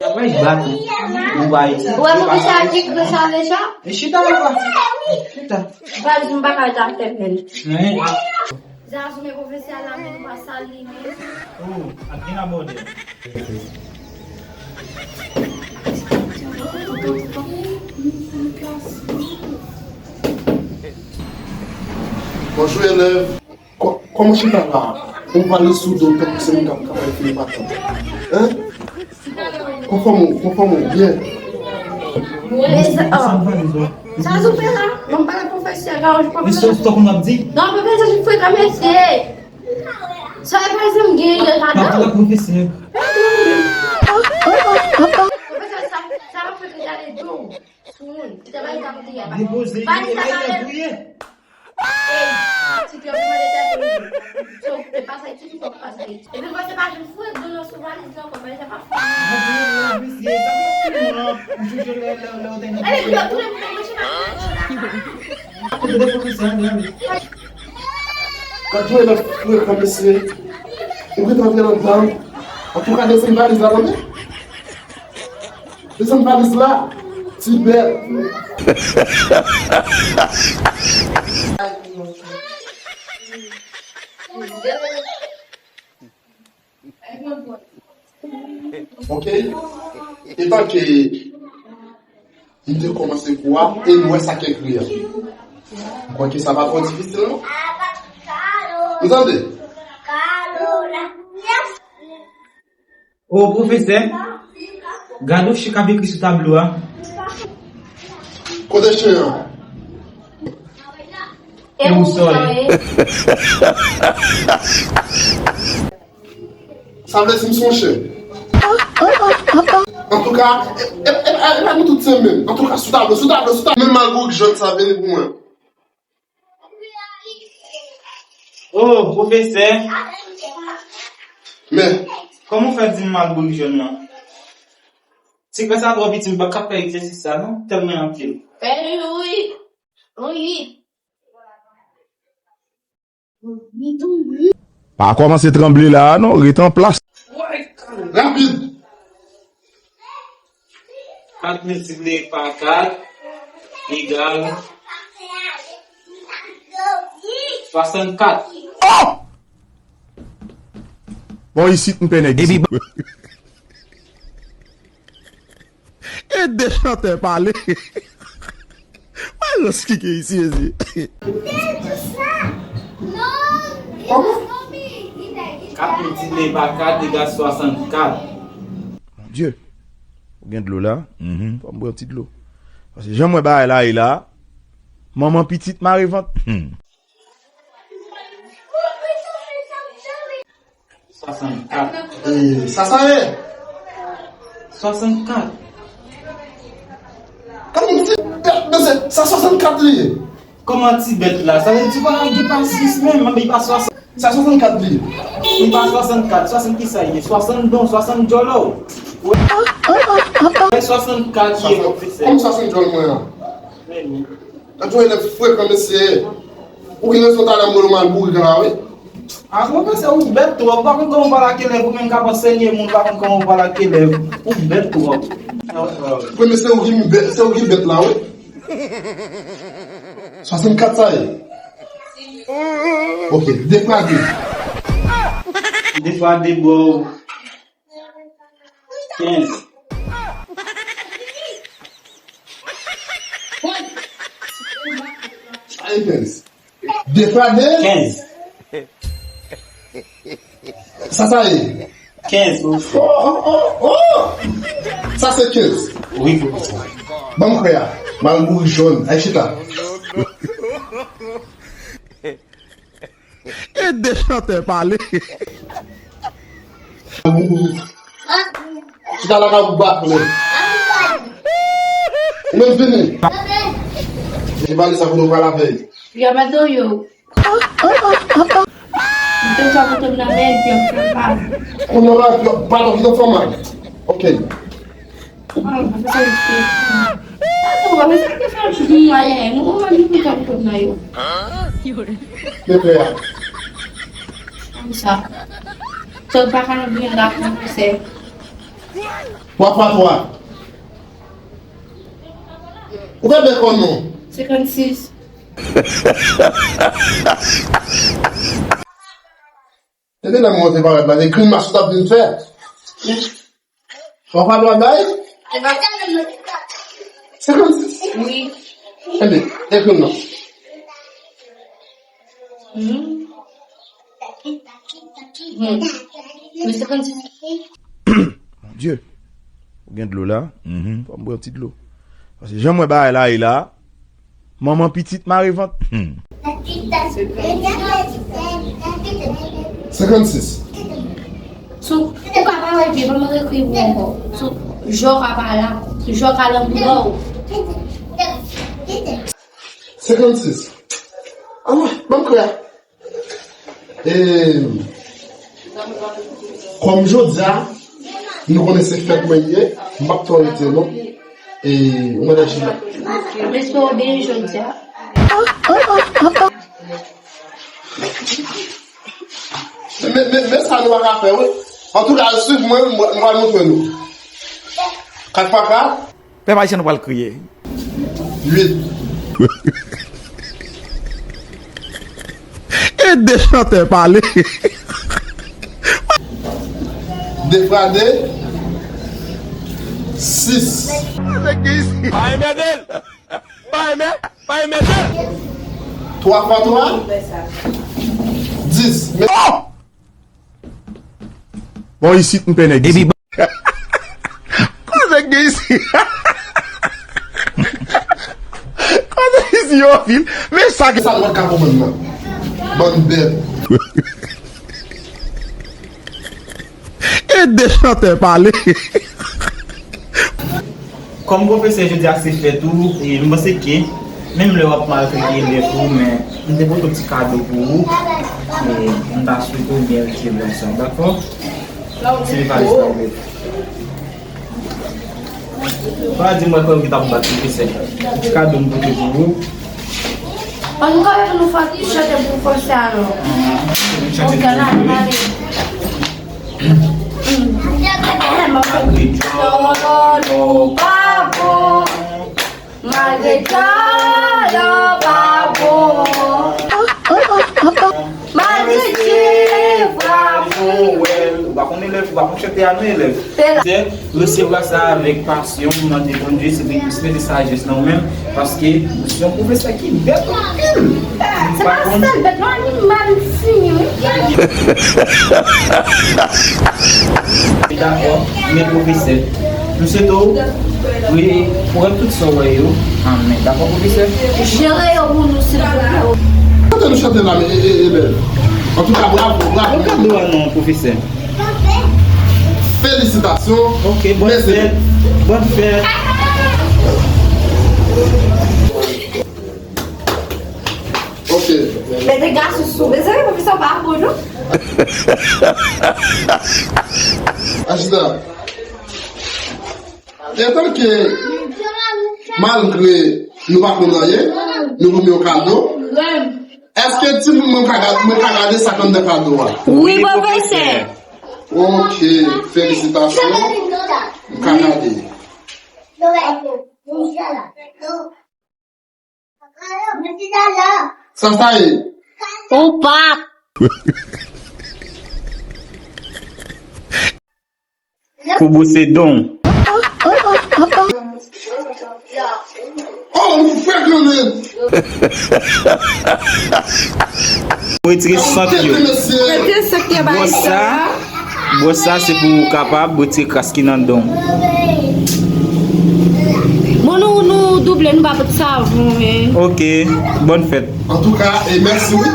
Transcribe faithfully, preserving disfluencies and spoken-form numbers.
Apre, bat ou. Ou bay. Ou wè pwofesè a ki grenn sa deja? E chita la. Chita. Valiz m pa ka ta fè menm. Men. Zazou, men pwofesè a la, men nou pa sal li, men. Oh, ak gen abòde. Bonjou, elèv. Kò-, kòman chita la? Yon valiz sou do, tankou se moun k ap, k ap fini patat. Hein? Konfòme w, konfòme w, byen. Mwen, sa, oh. Sa sou fè la? Mwen pa la pwofesè, la, mwen pa. Mesye, w tande sa w ap di? Non, pwofesè, se frekan, mesye. Sa e pa janm gen, yo pa. Pwofesè. Pwofesè, sa, sa va fè gade do. Sou moun. Li te bay ta kote a. Depoze, li te bay ta pou ye. Ey, ti kè mwen de tèt. So, e pa sa, ti kè pa sa. Epi mwen se pa jwenn fouye dlo nan sou valiz la, kòm sa pa fouye. Mwen fouye, mwen fouye, sa pa fouye, non. Mwen fouye, lè, lè, lè, lè, lè. Epi yo tou le moun mwen chita. Kote de pwofesè, mwen. Gad yon elèv frekan, mesye. Ou gentan antre nan dam. Antouka, desann valiz la, tande. Desann valiz la, ti bèt. Ok? Etan ke m te kòmanse kou a, e m wè sa k ekri a. M kwè ke sa pa twò difisil, non? Ou tande? O pwofesè, gade yon chen k ap ekri sou tablo a. Kote chen an? E ou sa ye? Sa vle di m se yon chen. Antouka, e, e, e, e, e pa nou tout se menm. Antouka, sou tablo, sou tablo, sou tablo. Men malgre w jòn sa vini pou mwen. Oh, pwofesè. Men. Kòman w fè di m mal boug jòn nan? Sekrè sa twò piti, m pa ka fè egzèsis sa non, tèlman l anpil. Fè li wi. Wi. Pa kòmanse tranble la a non, ret an plas. Rapid. Kat miltipliye pa kat egal swasannkat. Oh! Bon, isit m pè nèg isit. E de chantè pale. Mwen ranse ki gen isi, mesye. Kòman? Kat miltipliye pa kat egal swasannkat. Bondye, ou gen dlo la? Mhm. Fò m bwè yon ti dlo. Paske jan m wè bagay la ye la, manman pitit mare vant. Hmm. Swasannkat. E, sa sa ye? Swasannkat. Kòman ti bèt, mesye, sa swasannkat li ye? Kòman ti bèt la? Sa vle di pa gen pa sis menm, men li pa swasannkat. Sa swasannkat li ye. Li pa swasannkat, swasannkat kisa li ye? Swasannkat bon, swasannkat djòlò. Swasannkat li ye, pwofesè. Kòman swasannkat djòl mwen an? Gad yon elèv frekan, mesye. Ou gen rezon, talè m wè w mal bourik la, wi. A, pwofesè, ou bèt twòp. Ou pa konn kòman w pale ak elèv, ou menm k ap ansenye moun, ou pa konn kòman w pale ak elèv. Ou bèt twòp. Wi, mesye, ou ki bèt, se ou ki bèt la, wi. Swasannkat sa ye. Ok, de fwa de. De fwa de, bro. Kenz. Sa e kenz. De fwa de? Kenz. Sa, sa e? Kenz. Oh, oh, oh, oh! Sa se kenz. Wi, pwofesè. Ban m kwè a. Mal bouri jòn. Ay, chita. E de chantè pale. Chita la ka ou bat mwen. Ou menm vini. Vini pale sa pou nou pale avè l. Yo, madanm yo. M te fè kouto m nan men, epi yo fè m mal. Kouto la, yo, balon, yo fè mal. Ok. Mwen pa ka nan vin la pwofesè. Twa fwa twa. Ou gen de kò non? Senkannsis. Tande nan mwen te parèt la, de grimmas ou t ap vin fè. Twa fwa twa bay? Senkannsis. Wi. Tande, ekri m non. Hmm. Hmm. Wi, senkannsis. Bondye, ou gen dlo la? Mhm. Fò m bwè yon ti dlo. Paske jan m wè bagay la ye la, manman pitit mare vant. Hmm. Senkannsis. Sou, ou ka pa wè byen, ban mwen ekri pou ou ankò. Sou, jò ka pa la, jò ka nan boudò. Senkannsis. Anmwey, ban m kre a. E, kòm jodi a, nou konnen se fèt mwen ye, m p ap twò rete non. E, ou mèt al jwe. Mesye, w byen jodi a. Men, men, men sa nou pa ka fè, wi. Antouka, swiv mwen, mwen, mwen pral montre nou. Kat fwa kat. Pèp ayisyen nou pral kriye. Uit. E de chantè pale. De fwa de, sis. Pa enmède l! Pa enmè-, pa enmède l! Twa fwa twa, dis. Men oh! Bon, isit m pè nèg isit. Koze k gen isit. Koze isit yo anpil. Men sa gen. Sa nou pa ka konprann nan. Bann bèt. E de chantè pale. Kòm pwofesè jodi a se fèt ou, e m panse ke menm lè w ap maltrete elèv ou, men m te pote yon ti kado pou ou. E m ta swete w byen resevwa sa, dakò? Se li valiz la ouvè. Pa di m wè kòm ki t ap bat pwofesè. Ti kado m pote pou ou. An nou ka fè nou fè ti chante pou pwofesè a non. An nou chante pou pwofesè. Malgre dyòl ou pa bon, malgre dyòl ou pa bon, malgre Jewova pou ou. Ou pa konn elèv, ou pa konn chante a non, elèv. Se resevwa sa avèk pasyon, mande Bondye, se pou li plis mete sajès nan ou menm, paske ou se yon pwofesè ki bèt anpil. Se pa sèl bèt, non, li mal fini, wi. Dakò, men pwofesè, m swete w, wi, pran tout sa w wè yo an men. Dakò, pwofesè? Jere yo pou nou, silvouplè. Kote nou chante la, e, e, e, bèl. Antouka, bravo, bravo. Yon kado a non, pwofesè. Felisitasyon. Ok, bòn fèt. Bòn fèt. Ok. Mete gason sou. Mezanmi, pwofesè pa bon, non? Achita. Etanke, malgre nou pa konn anyen, nou pou nou yon kado. Èske timoun mwen ka gad-, mwen ka gade sa k anndan kado a? Wi, pwofesè. Ok, felisitasyon. M ka gade. Sa sa ye? Ou pa. Pou bwose don. Oh, ou fè granmen. Retire sant yo. Retire sant yo bay sa. Bwòs sa, se pou ou kapab retire kras ki nan don. Bon, nou, nou double, nou pa pot savon, men. Ok, bòn fèt. Antouka, e mèsi, wi.